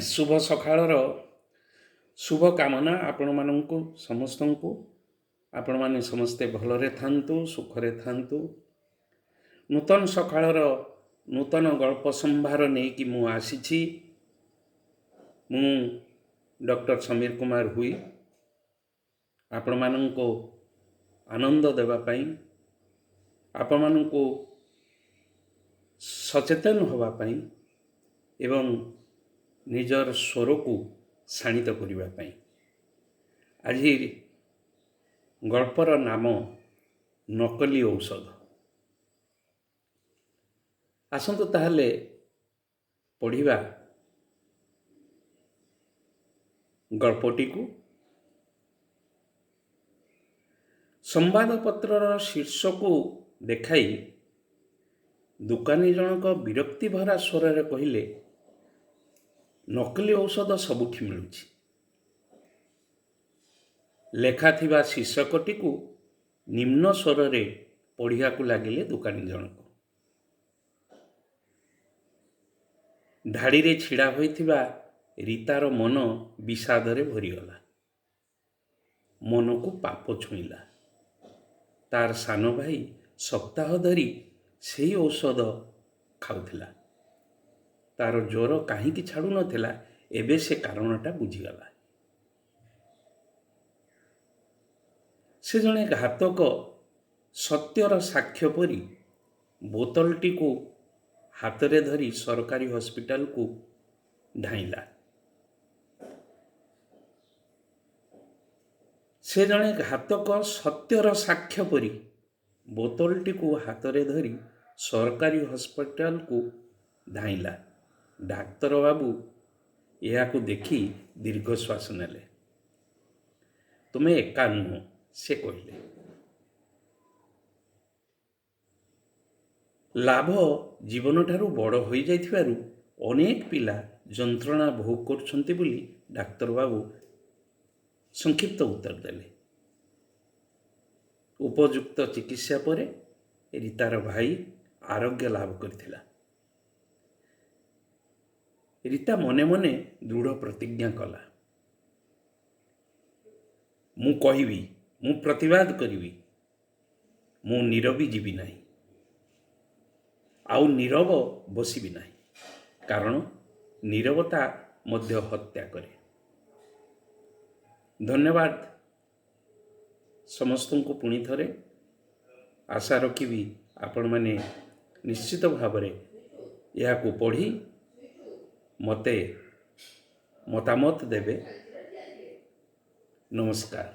ଶୁଭ ସକାଳର ଶୁଭ କାମନା ଆପଣମାନଙ୍କୁ ସମସ୍ତଙ୍କୁ। ଆପଣମାନେ ସମସ୍ତେ ଭଲରେ ଥାନ୍ତୁ, ସୁଖରେ ଥାନ୍ତୁ। ନୂତନ ସକାଳର ନୂତନ ଗଳ୍ପ ସମ୍ଭାର ନେଇକି ମୁଁ ଆସିଛି। ମୁଁ ଡକ୍ଟର ସମୀର କୁମାର ହୁଇ ଆପଣମାନଙ୍କୁ ଆନନ୍ଦ ଦେବା ପାଇଁ, ଆପଣମାନଙ୍କୁ ସଚେତନ ହେବା ପାଇଁ ଏବଂ ନିଜର ସ୍ୱରକୁ ଶାଣିତ କରିବା ପାଇଁ। ଆଜି ଗଳ୍ପର ନାମ ନକଲି ଔଷଧ। ଆସନ୍ତୁ ତାହେଲେ ପଢ଼ିବା ଗଳ୍ପଟିକୁ। ସମ୍ବାଦପତ୍ରର ଶୀର୍ଷକୁ ଦେଖାଇ ଦୋକାନୀ ଜଣକ ବିରକ୍ତି ଭରା ସ୍ୱରରେ କହିଲେ, ନକଲି ଔଷଧ ସବୁଠି ମିଳୁଛି। ଲେଖା ଥିବା ଶୀର୍ଷକଟିକୁ ନିମ୍ନ ସ୍ୱରରେ ପଢ଼ିବାକୁ ଲାଗିଲେ ଦୋକାନୀ ଜଣକ। ଧାଡ଼ିରେ ଛିଡ଼ା ହୋଇଥିବା ରୀତାର ମନ ବିଷାଦରେ ଭରିଗଲା। ମନକୁ ପାପ ଛୁଇଁଲା। ତାର ସାନ ଭାଇ ସପ୍ତାହ ଧରି ସେଇ ଔଷଧ ଖାଉଥିଲା। ତାର ଜ୍ୱର କାହିଁକି ଛାଡ଼ୁନଥିଲା, ଏବେ ସେ କାରଣଟା ବୁଝିଗଲା। ସେ ଜଣେ ଘାତକ ସତ୍ୟର ସାକ୍ଷ୍ୟ ପରି ବୋତଲଟିକୁ ହାତରେ ଧରି ସରକାରୀ ହସ୍ପିଟାଲକୁ ଧାଇଁଲା। ସେ ଜଣେ ଘାତକ ସତ୍ୟର ସାକ୍ଷ୍ୟ ପରି ବୋତଲଟିକୁ ହାତରେ ଧରି ସରକାରୀ ହସ୍ପିଟାଲକୁ ଧାଇଁଲା। ଡାକ୍ତର ବାବୁ ଏହାକୁ ଦେଖି ଦୀର୍ଘଶ୍ୱାସ ନେଲେ। ତୁମେ ଏକା ନୁହଁ, ସେ କହିଲେ। ଲାଭ ଜୀବନଠାରୁ ବଡ଼ ହୋଇଯାଇଥିବାରୁ ଅନେକ ପିଲା ଯନ୍ତ୍ରଣା ଭୋଗ କରୁଛନ୍ତି ବୋଲି ଡାକ୍ତରବାବୁ ସଂକ୍ଷିପ୍ତ ଉତ୍ତର ଦେଲେ। ଉପଯୁକ୍ତ ଚିକିତ୍ସା ପରେ ରୀତାର ଭାଇ ଆରୋଗ୍ୟ ଲାଭ କରିଥିଲା। ରୀତା ମନେ ମନେ ଦୃଢ଼ ପ୍ରତିଜ୍ଞା କଲା, ମୁଁ କହିବି, ମୁଁ ପ୍ରତିବାଦ କରିବି, ମୁଁ ନୀରବି ଯିବି ନାହିଁ, ଆଉ ନୀରବ ବସିବି ନାହିଁ, କାରଣ ନୀରବତା ମଧ୍ୟ ହତ୍ୟା କରେ। ଧନ୍ୟବାଦ ସମସ୍ତଙ୍କୁ। ପୁଣି ଥରେ ଆଶା ରଖିବି ଆପଣମାନେ ନିଶ୍ଚିତ ଭାବରେ ଏହାକୁ ପଢ଼ି ମୋତେ ମତାମତ ଦେବେ। ନମସ୍କାର।